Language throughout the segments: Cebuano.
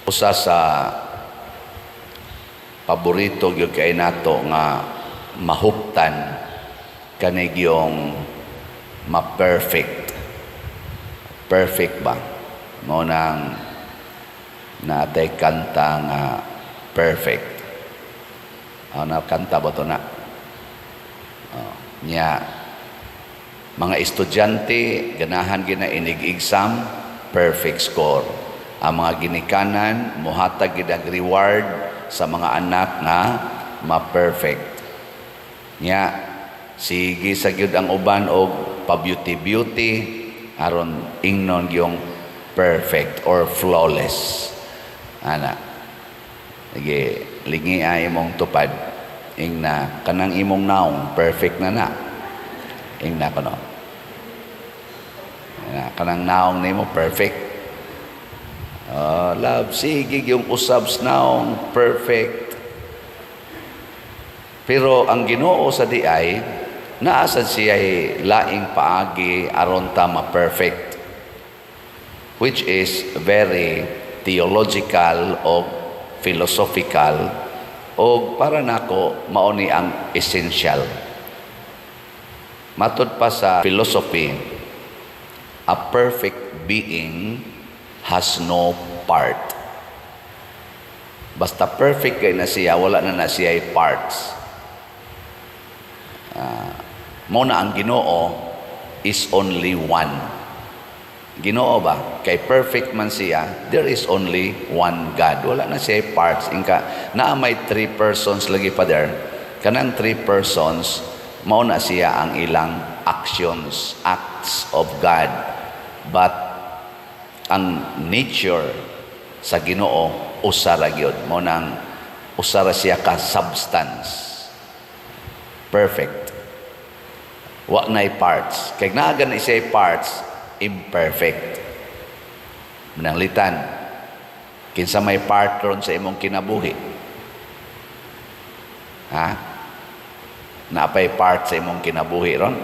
Usa sa paborito gyud kay nato nga mahuptan kani yung ma-perfect. Perfect ba? Mao nang naatay kanta nga "Perfect". Oh, na kanta ba to na? Oh, nya mga estudyante ganahan gina inig exam, perfect score. Ang mga ginikanan muhatag gid ang reward sa mga anak nga ma-perfect. Nya sige sa gyud ang uban og pa-beauty beauty aron ingnon yung perfect or flawless. Ana. Sige, lingi ay imong tupad. Ingna kanang imong naong perfect na na. Ingna kono. Na, kanang naong nimo perfect. Oh, love, sige yung usab sa naong perfect. Pero ang Ginoo sa diay, naa sad siya laing paagi aron ta ma-perfect, which is very theological o philosophical, o para nako mao ni ang essential. Matud pa sa philosophy, a perfect being has no part. Basta perfect kay na siya, wala na na siya parts. Mo na ang Ginoo is only one. Ginoo ba? Kay perfect man siya, there is only one God. Wala na siya parts. Inka, naa may three persons lagi pa there. Kanang three persons, mao na siya ang ilang actions, acts of God. But ang nature sa Ginoo usa ra gyud. Mao nang usa ra siya ka substance. Perfect. Wa nay parts. Kay naa gani siya parts, imperfect. Mananglitan, kinsa may part ron sa imong kinabuhi? Ha? Napay part sa imong kinabuhi ron?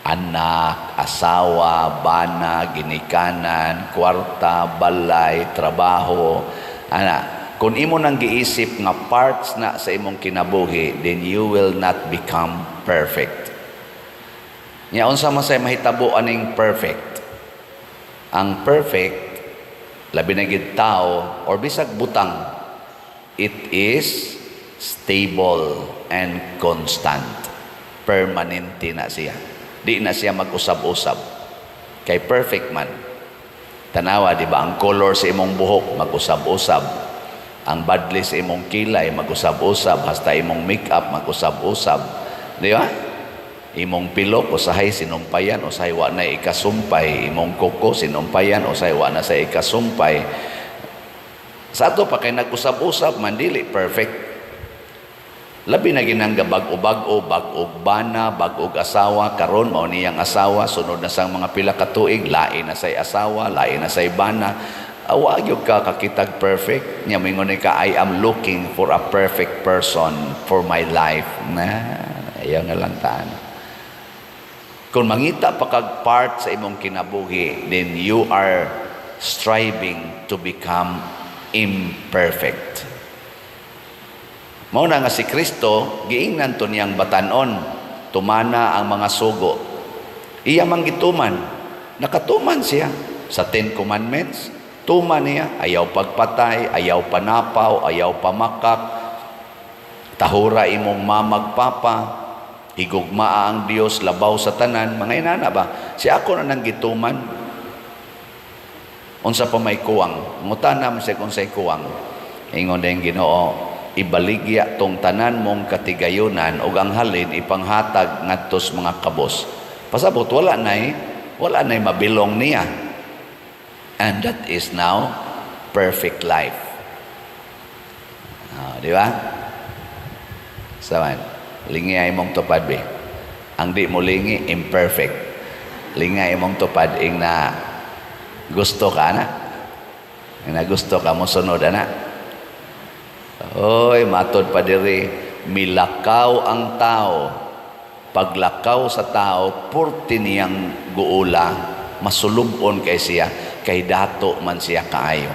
Anak, asawa, bana, ginikanan, kwarta, balay, trabaho. Ana, kung imo nang giisip nga parts na sa imong kinabuhi, then you will not become perfect. Nya unsa man say mahitabo aning perfect? Ang perfect, labi na gid tao or bisag butang, it is stable and constant. Permanente na siya. Di na siya mag-usab-usab. Kay perfect man. Tanawa, di ba? Ang color sa imong buhok, mag-usab-usab. Ang badli sa imong kilay, mag-usab-usab. Hasta imong makeup, mag-usab-usab. Di ba? Imong pilok, usahay sinumpayan, usahay wa na ikasumpay. Imong kuko, sinumpayan, usahay wa na sa ikasumpay. Sa ato pa kay nag-usab-usab man, dili perfect. Labi na ginangga bag-o-bag-o, bag-og bana, bag-og asawa, karon mao niyang asawa, sunod na sang mga pila ka tuig, lain na say asawa, lain na say bana. Awa gyud ka kakitag perfect. Nya mingon ka, "I am looking for a perfect person for my life." Na, ayaw na lang taan. Kung mangita pa kag part sa imong kinabuhi, then you are striving to become imperfect. Mao na nga si Kristo giingnan to niyang batanon, tumana ang mga sugo. Iya man gituman, nakatuman siya sa Ten Commandments. Tuman niya, ayaw pagpatay, ayaw panapaw, ayaw pamakak, tahura imong mamag papa, higugmaa ang Dios labaw sa tanan, mga inana ba? Si ako na nang gituman. Unsa pa may kuwang? Ngutana man siya kung say kuwang. Ingon din Ginoo, ibaligya tong tanan mong katigayunan ug ang halin ipanghatag ngadto sa mga kabos. Pasabot wala nay mabilong niya. And that is now perfect life. Ah, di ba? Saman, lingi ay mong tupad be. Ang di mo lingi, imperfect. Lingi ay mong tupad, ing na gusto ka na. Ing na gusto ka mo sunod ana. Oy, matod pa diri, milakaw ang tao. Paglakaw sa tao, purti niyang guula, masulubon kay siya, kay dato man siya kaayo.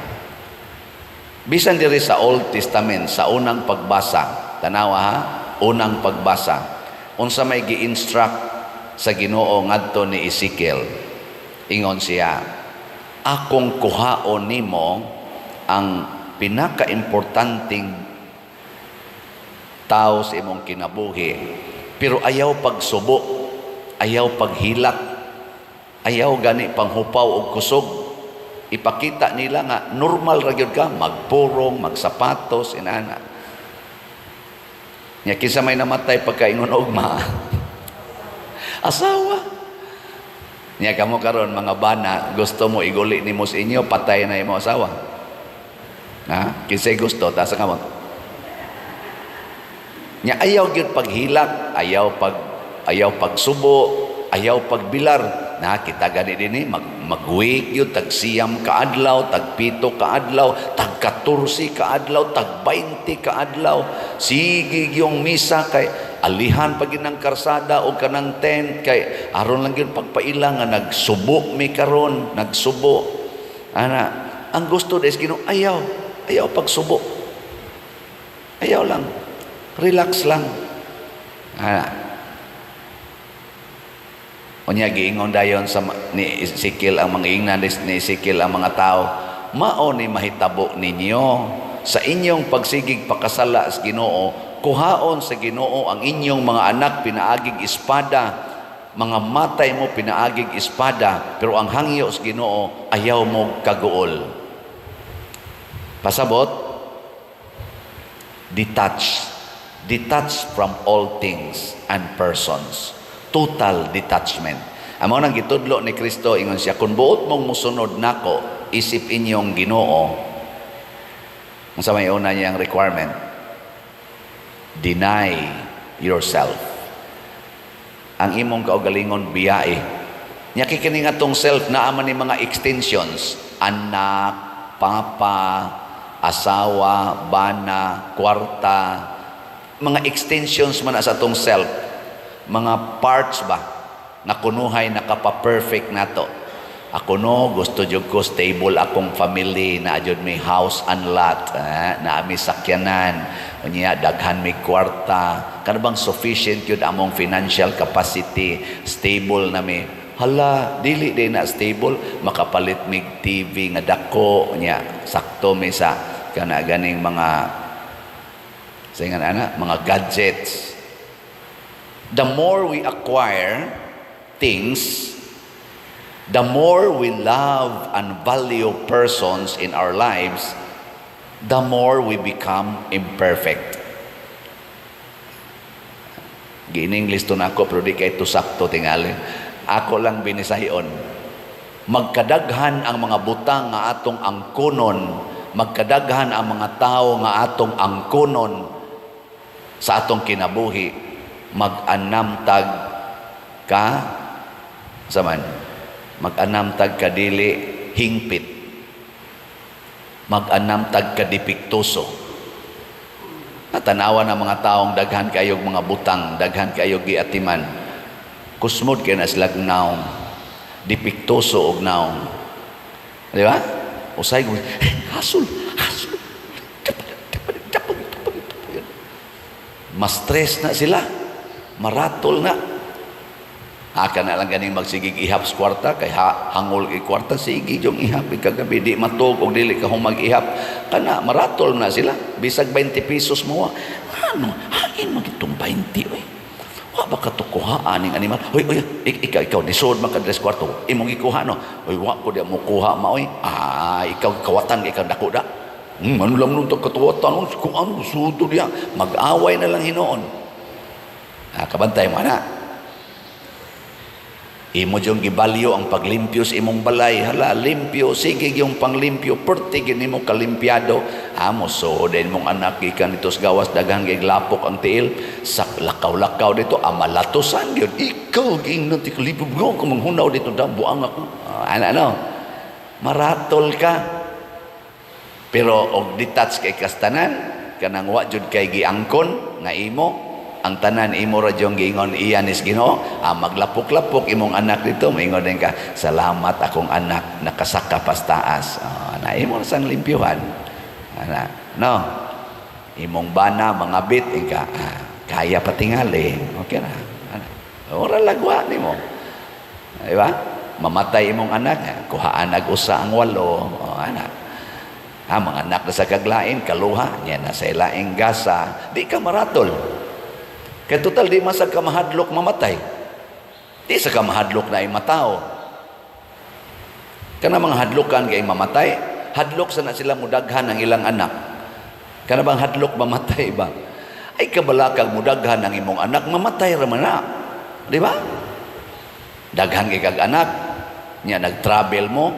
Bisan diri sa Old Testament, sa unang pagbasa, tanawa ha, unang pagbasa, unsa may gi-instruct sa Ginoo ngadto ni Ezekiel? Ingon siya, "Akong kuhaon nimo ang pinaka-importanteng tao sa imong kinabuhi, pero ayaw pagsubo, ayaw paghilak, ayaw gani panghupaw og kusog. Ipakita nila nga normal ra gyud ka, magpurong, magsapatos, inana." Nya kinsa may namatay pagkaingon ugma? Asawa. Nya kamo karon, mga bana, gusto mo iguli nimo sa inyo, patay na imo asawa? Ha? Kinsay gusto? Taas ang kamot. Nya ayaw gyud paghilak, ayaw pagsubo, ayaw pagbilar. Na kita gani dinhi mag-week yun, tag 9 ka adlaw, tag 7 ka adlaw, tag 14 ka adlaw, tag 20 ka adlaw. Sige yung misa kay alihan pag ng karsada o kanang tent kay aron lang yun pagpaila nga nagsubo mi karon, nagsubo. Ana, ang gusto des Ginoo, ayaw, ayaw pagsubo. Ayaw lang. Relax lang. Ana. Unya giingon dayon sa ni Ezekiel ang mga ingnan ni Ezekiel ang mga tao, "Mao ni mahitabo ninyo sa inyong pagsigig pakasala sa Ginoo, kuhaon sa Ginoo ang inyong mga anak pinaagig espada, mga matay mo pinaagig espada, pero ang hangyo sa Ginoo, ayaw mo kaguol." Pasabot, detach, detach from all things and persons. Total detachment. Amo nang gitudlo ni Kristo, ingon siya, "Kung buot mong musunod nako, isip inyong Ginoo," unsa may una niyang requirement? Deny yourself. Ang imong kaugalingon biyae. Nya kini nga tong self naa man ni mga extensions, anak, papa, asawa, bana, kwarta, mga extensions man na sa atong self, mga parts ba nga kunuhay nakapa-perfect nato. Ako no, gusto jud ko stable akong family, na jud may house and lot, eh, na mi sakyanan, unya daghan may kwarta, kana bang sufficient jud among financial capacity, stable na mi. Hala, dili din na stable, makapalit mig TV nga dako, unya sakto mi sa kana ganing mga sa ingan ana, mga gadgets. The more we acquire things, the more we love and value persons in our lives, the more we become imperfect. Gi-English to nako pero di kay ito sakto tingali. Ako lang binisayon. Magkadaghan ang mga butang nga atong angkonon, magkadaghan ang mga tao nga atong angkonon sa atong kinabuhi, mag-anamtag ka saman, mag-anamtag ka dili hingpit, mag-anamtag ka depektuso. Natanawa ng mga taong daghan kayog mga butang, daghan kayog giatiman, kusmod kay na sila naong, depektuso og naong, di ba? Usay ko hasol hasol, mas stress na sila, maratol na. Aka na lang ganing magsigig ihap sa kwarta kay ha, hangol kay kwarta, sige yung ihap kagabi di matug og dili ka humag ihap, kana maratol na sila bisag 20 pesos mo. Ano hain mo ditong 20, oy? Wa ba ka to kuha aning animal? Hoy, oy, ikaw, ikaw nisod man ka diri sa kwarto, imong gikuha no? Oy, wa ko di mo kuha ma, oy. Ah, ikaw kawatan, ikaw dako da. Ano lang nung katuwatan, no? Kung ano, suto diya. Mag-away na lang hinoon. Ah, kabantay mo na. Imo yung gibalyo ang paglimpyo sa imong balay. Hala, limpyo. Sige yung panglimpyo. Perti gini mo kalimpiado. Amo, so din mong anak gikan dito sa gawas, daghang giglapok ang tiil. Sa lakaw-lakaw dito, amalatosan yun. Ikaw, giingnan ti kalipyo. Kung manghunaw dito, da, buang ako. Ah, ano, ano? Maratol ka. Pero og detach kay kastanan, kanang wa jud kay giangkon nga imo, ang tanan imo ra jung giingon iya nis Ginoo, ah, maglapok-lapok imong anak dito, moingon din ka, "Salamat akong anak, nakasaka pas taas." Ah, na imo sang limpyuhan. Ana, no? Imong bana mangabit ika, ah, kaya pa tingali. Okay ra. Ana. Ora lagwa nimo. Di ba? Mamatay imong anak, ah, kuhaan ag usa ang walo. O, ana. Ha, mga anak na sa kaglain, kaluha, niya na sa ilaing gasa, di ka maratol. Kaya total, di man sa ka mahadlok mamatay. Di sa ka mahadlok na ay matao. Kana mga hadlokan kay mamatay, hadlok sa na sila mudaghan ang ilang anak. Kana bang hadlok mamatay ba? Ay kabalakag mudaghan ang imong anak, mamatay ra man na. Di ba? Daghan kay kag anak, nya nag-travel mo,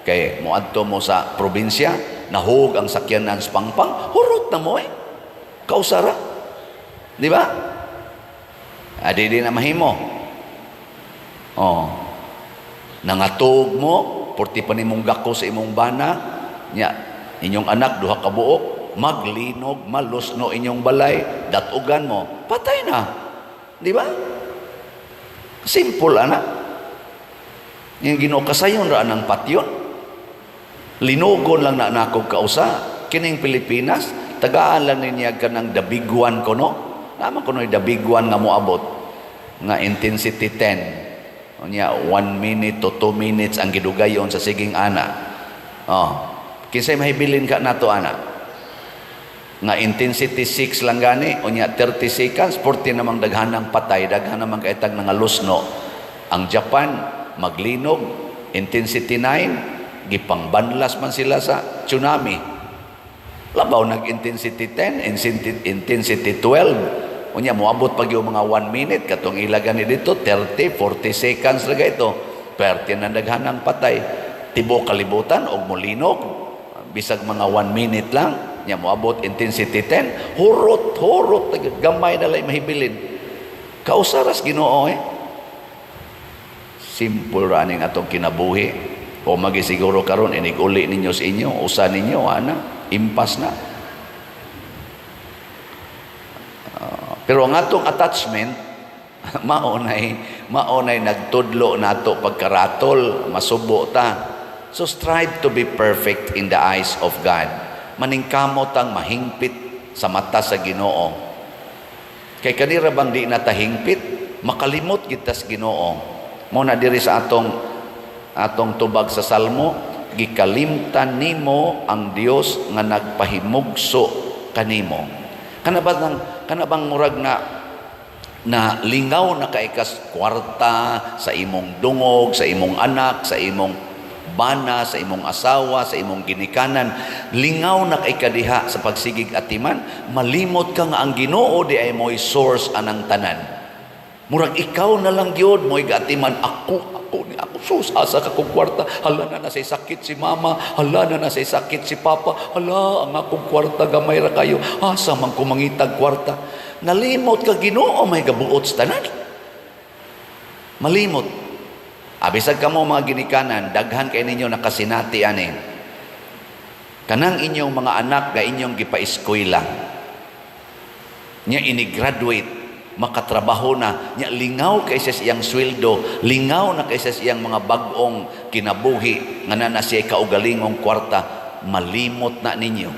kay moadto mo sa probinsya, nahug ang sakyanan sa pangpang, hurot na mo eh. Kausara. Di ba? Adi di na mahimo. Oh. Nangatog mo, porti pa nimong gako sa imong bana, nya inyong anak duha ka buok, maglinog, malusno inyong balay, datugan mo, patay na. Di ba? Simple ana. Yung Ginoo kasayon ra ang patyon. Linugon lang na nakog kausa. Kining Pilipinas, tagaan lang niya kanang the big one kono. Naman kuno the big one nga moabot nga intensity 10. Unya 1 minute to 2 minutes ang gidugayon sa siging ana. Oh. Kinsay mahibilin ka nato ana? Nga intensity 6 lang gani, unya 30 seconds, 40 namang daghanang patay, daghan namang kaitag nga lusno. Ang Japan maglinog, intensity 9, gipangbanlas man sila sa tsunami. Labaw nag intensity 10, intensity 12. Unya moabot pag yung mga 1 minute katong ila gani dito 30, 40 seconds ra ito. Perte na daghanang patay. Tibuok kalibutan og molinog bisag mga 1 minute lang nya moabot intensity 10, hurot hurot, gamay na lang mahibilin. Kausaras Ginoo eh. Simple ra ning atong kinabuhi. O magisiguro karon inig uli ninyo sa inyo, usa ninyo ana, impas na. Pero ang atong attachment mao nay nagtudlo nato pagkaratol, masubo ta. So strive to be perfect in the eyes of God. Maningkamot ang mahingpit sa mata sa Ginoo. Kay kanira bang di na tahingpit, makalimot kita sa Ginoo. Mo na diri sa atong tubag sa Salmo, gikalimtan nimo ang Dios nga nagpahimugso kanimo. Kana bang murag na na lingaw na kay kas kwarta sa imong dungog, sa imong anak, sa imong bana, sa imong asawa, sa imong ginikanan, lingaw na kay kadiha sa pagsigig atiman, malimot ka nga ang Ginoo di ay mo'y source anang tanan. Murag ikaw na lang gyud mo'y gaatiman ako ako ni ako, sus, asa ka kong kwarta, hala na nasay sakit si mama, hala na nasay sakit si papa, hala ang akong kwarta gamay ra kayo, asa man ko mangitag kwarta. Nalimot ka Ginoo may gabuot sa tanan. Malimot. Abisag kamo mga ginikanan, daghan kay ninyo nakasinati ani. Kanang inyong mga anak nga inyong gipa-eskwela. Nya ini-graduate, makatrabaho na, nya lingaw kay sa iyang sweldo, lingaw na kay sa iyang mga bag-ong kinabuhi, nga na siya kaugalingong kwarta, malimot na ninyo.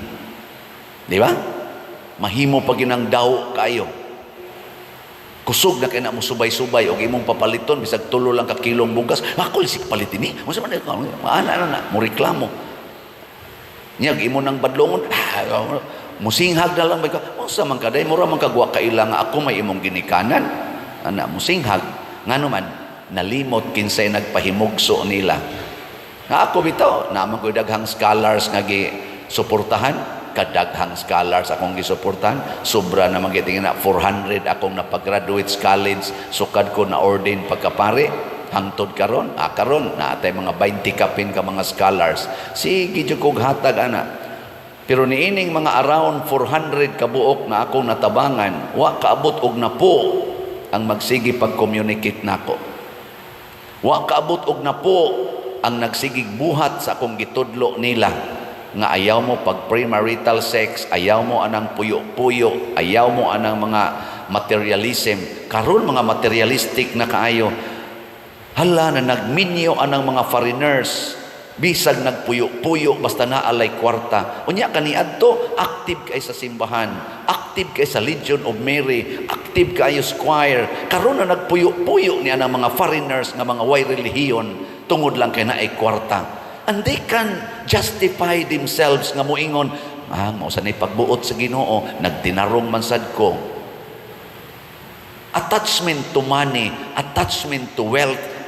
Di ba? Mahimo pa ginang daw kayo. Kusog na kay na mo subay-subay og imong papaliton bisag tulo lang ka kilong bugas. Ako lisik palitin ni. Unsa man ana na na mo reklamo. Nya imo nang badlongon, ah, musinghag na lang ba ka? Unsa man kaday mura man kagwa kaila nga ako may imong ginikanan. Ana musinghag ngano man nalimot kinsay nagpahimugso nila. Nga ako bitaw, naman ko daghang scholars nga gi suportahan, kadaghang scholars akong gisuportahan, sobra naman gitingin na 400 akong napag-graduate sa college, sukad ko na ordain pagkapare, hangtod karon, ah, karon naatay mga 20 kapin ka mga scholars. Sige jud kog hatag ana. Pero niining mga around 400 kabuok na akong natabangan, wa kaabot og napo ang magsige pag-communicate nako. Wa kaabot og napo ang nagsigig buhat sa akong gitudlo nila nga ayaw mo pag premarital sex, ayaw mo anang puyo-puyo, ayaw mo anang mga materialism. Karon mga materialistic na kaayo. Hala na nagminyo anang mga foreigners. Bisag nagpuyo-puyo, basta naa lay kwarta. Unya kaniadto, active kay sa simbahan, active kay sa Legion of Mary, active kayo sa choir. Karon na nagpuyo-puyo niya ng mga foreigners nga mga way relihiyon tungod lang kay naay kwarta. And they can justify themselves nga moingon, "Ah, mao sa ni pagbuot sa Ginoo, nagtinarong man sad ko." Attachment to money, attachment to wealth,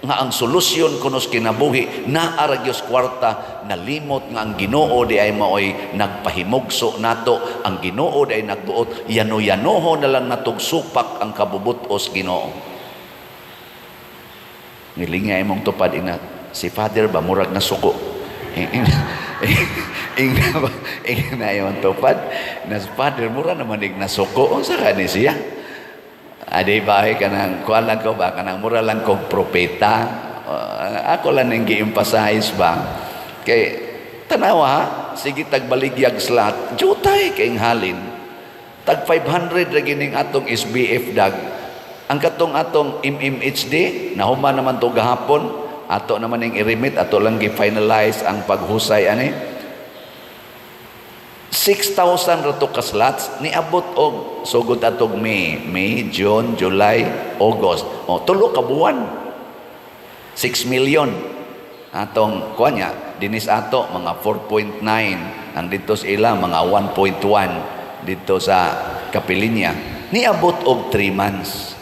nga ang solusyon kuno sa kinabuhi naa ra gyud kwarta, nalimot nga ang Ginoo di ay maoy nagpahimugso nato, ang Ginoo di ay nagbuot. Yano-yanoho na lang natog supak ang kabubut-os Ginoo. Ngilinga imong tupad, ina si Father ba, murag nasuko. Ingna ba, ingna imong tupad na si Father mura naman ig nasuko, unsa kani siya? Adi ba, kanang kuan lang ko ba, kanang mura lang kog propeta. Ako lang ning gi-emphasize ba. Kay tanawa ha, sige tagbaligyag slot, jutay kay halin. Tag 500 ra gining atong SBF dag. Ang katong atong MMHD, nahuman naman to gahapon, ato naman ning i-remit, ato lang gi-finalize ang paghusay ani. 6,000 ra to ka slots, niabot og sugod atog May, June, July, August. O 3 ka buwan. 6 million. Atong kuan niya, dinis ato mga 4.9, ang dito sa ila mga 1.1 dito sa Kapilinya. Niabot og 3 months.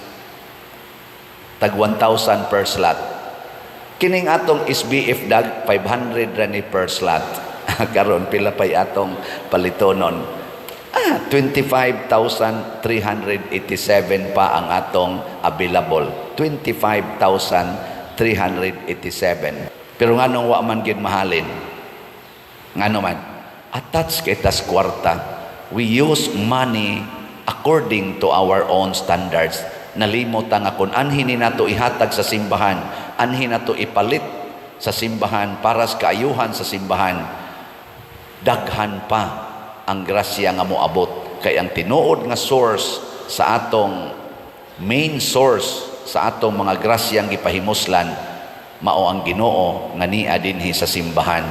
Tag 1,000 per slot. Kining atong SBF dag, 500 ra ni per slot. Karon pila pay atong palitonon? Ah, 25,387 pa ang atong available. 25,387. Pero nganong wa man gid mahalin? Ngano man? Attached kay tas kwarta. We use money according to our own standards. Nalimot nga kung anhin ni nato ihatag sa simbahan, anhin nato ipalit sa simbahan para sa kaayuhan sa simbahan, daghan pa ang grasya nga moabot, kay ang tinuod nga source sa atong, main source sa atong mga grasyang gipahimuslan, mao ang Ginoo nga nia dinhi sa simbahan.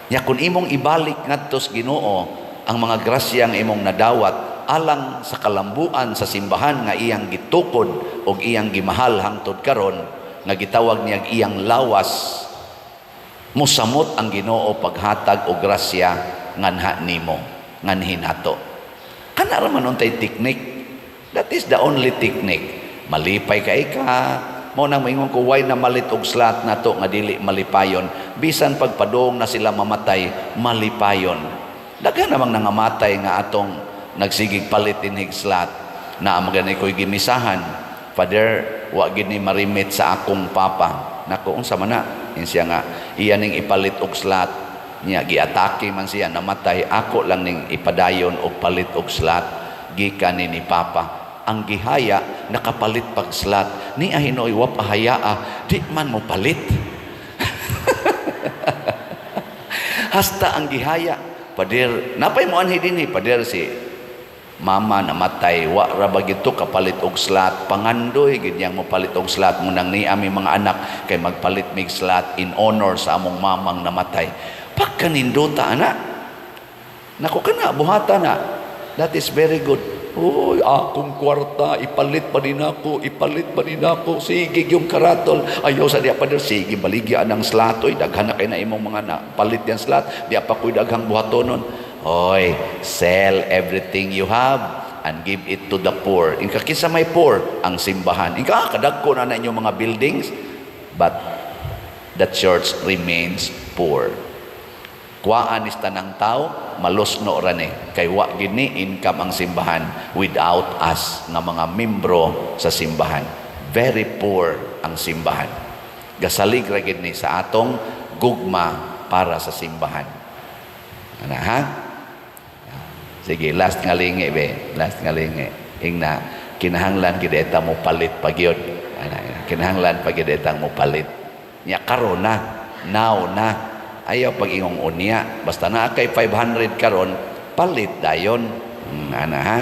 Nya kun imong ibalik ngadto sa Ginoo ang mga grasya nga imong nadawat alang sa kalambuan sa simbahan nga iyang gitukod og iyang gimahal hangtod karon, nga gitawag niya iyang lawas, musamot ang Ginoo paghatag og grasya nganha nimo, nganhi nato. Kana ra man untay technique. That is the only technique. Malipay kay ka. Mo nang moingon ko, why na malit og slot nato nga dili malipayon? Bisan pagpadong na sila mamatay, malipayon. Daghan namang nangamatay nga atong nagsigig palit inhig slot na magani ko'y gimisahan. "Father, wa gid ni marimit sa akong papa." Nako, unsa man na? Siya nga iya ning ipalit og slot niya, giatake man siya, namatay. Ako lang ning ipadayon og palit og slot gikan ni papa. Ang gihaya nakapalit pag slot ni ahinoy, wa pahayaa, di man mo palit. Hasta ang gihaya, "Pader, napay mo anhi dinhi, pader, si mama namatay, wa ra ba gito kapalit og slot? Pangandoy gid niyang mopalit og slot mo nang ni ami mga anak kay magpalit mig slot in honor sa among mamang namatay." Pagkanindota ana, nako, kana buhata na. That is very good. "Uy, akong kwarta, ipalit pa din ako, ipalit pa din ako. Sige, yung karatol. Ayaw sa diya pa din. Sige, baligya ng slot. Uy, daghan na kay na imong mga na, palit yan slot. Di pa ko'y daghang buhatonon." Oy, sell everything you have and give it to the poor. Inka, kinsa may poor? Ang simbahan. Inka, ah, kadagko na na inyong mga buildings. But the church remains poor. Kuhaan is tanang tao, malusno ra ni. Kay wa gini income ang simbahan without us nga mga membro sa simbahan. Very poor ang simbahan. Gasalig ra gid ni sa atong gugma para sa simbahan. Ana ha? Sige, last nga lingi be, last nga lingi. Ingna kinahanglan gid eta mo palit pa gyud. Ana, kinahanglan pa gyud etang mo palit. Nya karon na, now na. Ayaw pag ingong unya, basta naa kay 500 karon, palit dayon. Ana ha.